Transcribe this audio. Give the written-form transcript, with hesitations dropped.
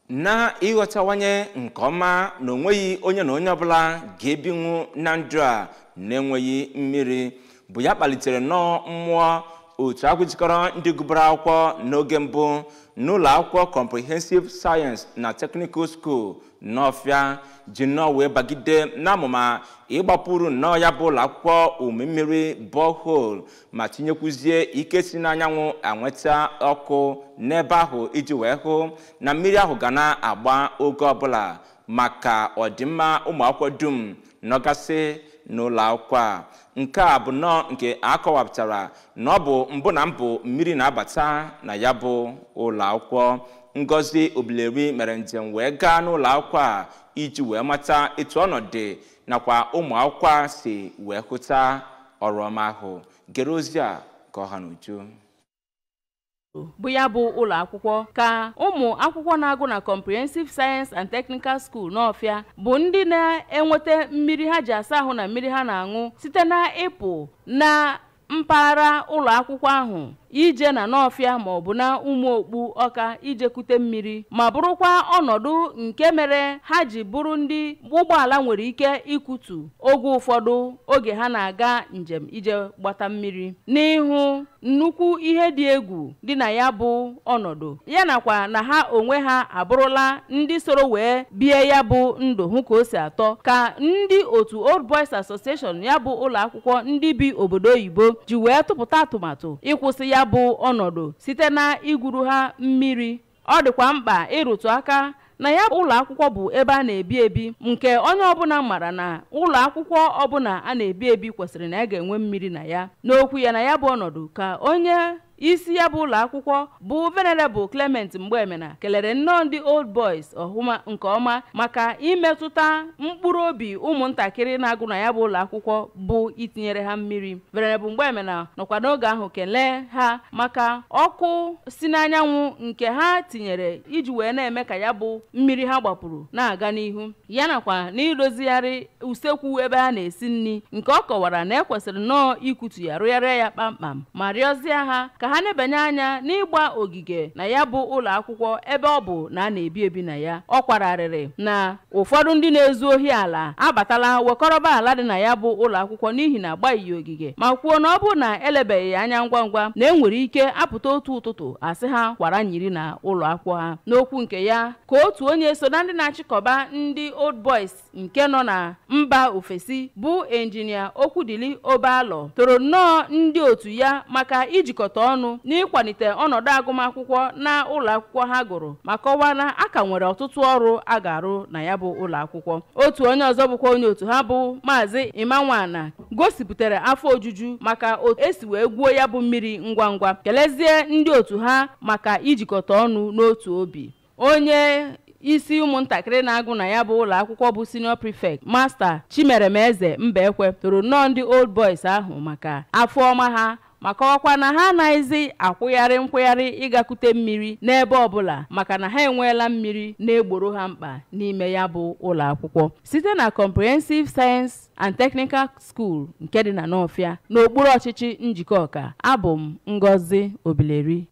Na ịghọtawanye nke ọma na onweghị onye na onye ọbụla ga-ebinwu na ndụ a na-enweghị mmiri bụ ya kpalitere nnọọ mmụọ otu ahụ jikọrọ ndị gụbara akwụkwọ n'oge mbụ n'ụlọ akwụkwọ Comprehensive Science na Technical School n'Ọfịa ji nnọọ wee bagide n'amụma ịgbapụrụ nnọọ ya bụ ụlọ akwụkwọ ụmị borehole ma tinyekwuzie ike si n'anyanwụ anweta ọkụ n'ebe ahụ iji wee hụ na mmiri ahụ ga na-agba oge ọbụla maka ọdịmma ụmụ akwụkwọ dum nọgasị n'ụlọ akwụkwọ a. Nke a bụ nnọọ nke akọwapụtara na ọ bụ mbụ na mbụ mmiri na-abata na ya bụ ụlọ akwụkwọ. Ngozi Obileri mere njem wee gaa n'ụlọ akwụkwọ a iji wee mata etu ọnọdụ nakwa ụmụ akwụkwọ a si wee hụta ọrụ ọma ahụ. Gere ozi a ka ọ ha n'uju. Bụ ya bụ ụlọ akwụkwọ ka ụmụ akwụkwọ na-agụ na Comprehensive Science and Technical School n'Ọfịa bụ ndị na-enweta mmiri ha ji asa ahụ na mmiri ha na-aṅụ site na ịpụ na mpaghara ụlọ akwụkwọ ahụ ije na n'Ọfịa ma ọ bụ na Ụmụokpu Ọka ije kute mmiri, ma bụrụkwa ọnọdụ nke mere ha ji bụrụ ndị ụgbọala nwere ike ikutu oge ụfọdụ oge ha na-aga njem ije gbata mmiri. N'ihu nnukwu ihe dị egwu dị na ya bụ ọnọdụ ya nakwa na ha onwe ha abụrụla ndị soro wee bie ya bụ ndụ hụ ka o si atọ, ka ndị otu Old Boys Association ya bụ ụlọ akwụkwọ ndị bi obodo oyibo ji wee tụpụta atụmatụ ịkwụsị ya bụ ọnọdụ site na igwuru ha mmiri. Ọ dịkwa mkpa ịrụtụ aka na ya ụlọ akwụkwọ bụ ebe a na-ebi ebi nke onye ọbụla mara na ụlọ akwụkwọ ọbụla a na-ebi ebi kwesịrị na ya ga-enwe mmiri na ya. N'okwu ya na ya bụ ọnọdụ ka onye isi ya bụ ụlọ akwụkwọ bụ Venerable Clement Mgbeemena kelere nnọọ ndị Old Boys ọhụma nke ọma maka imetụta mkpụrụ obi ụmụntakịrị na-agụ na ya bụ ụlọ akwụkwọ bụ itinyere ha mmiri. Venerable Mgbeemena nọkwa n'oge ahụ kelee ha maka ọkụ si n'anyanwụ nke ha tinyere iji wee na-eme ka ya bụ mmiri ha gbapụrụ na-aga n'ihu, ya nakwa n'idozigharị usekwu ebe ha na-esi nri nke ọ kọwara na ekwesịrị nnọọ ikutu ya rụgharịa ya kpamkpam, ma rịọzie ha ka ha na-ebanye anya n'ịgba ogige na ya bụ ụlọ akwụkwọ ebe ọ bụ na a na-ebi ebi na ya. Ọ kwararịrị na ụfọdụ ndị na-ezu ohi ala abatala wekọrọba ala dị na ya bụ ụlọ akwụkwọ n'ihi na agbaghị ya ogige, ma kwuo na ọ bụ na elebeghị ya anya ngwa ngwa na enwere ike apụta otu ụtụtụ asị ha kwara nyiri na ụlọ akwụkwọ ha. N'okwu nke ya ka otu onye so na ndị na-achịkọba ndị Old Boys nke nọ na mba ofesi bụ Injinia Okwudili Obalọ toro nnọọ ndị otu ya maka ijikọta ọnụ n'ịkwalite ọnọdụ agụmakwụkwọ na ụlọ akwụkwọ ha gụrụ, ma kọwaa na a ka nwere ọtụtụ ọrụ a ga-arụ na ya bụ ụlọ akwụkwọ. Otu onye ọzọ bụkwa onye otu ha bụ Maazị Imanwana gosipụtara afọ ojuju maka otu esi wee gwuo ya bụ mmiri ngwa ngwa, kelezie ndị otu ha maka ijikọta ọnụ n'otu obi. Onye isi ụmụntakịrị na-agụ na ya bụ ụlọ akwụkwọ bụ Senior Prefect Master Chimeremeze Mbaekwe toro nnọọ ndị Old Boys ahụ maka afọ ọma ha, ma kọwakwa na ha anaghịzi akwụgharị nkwụgharị ịgakute mmiri n'ebe ọbụla maka na ha enweela mmiri na-egboro ha mkpa n'ime ya bụ ụlọ akwụkwọ. Site na Comprehensive Science and Technical School nke dị na N'Ọfịa n'okpuru ọchịchị Njikọka, abụ m Ngozi Obileri.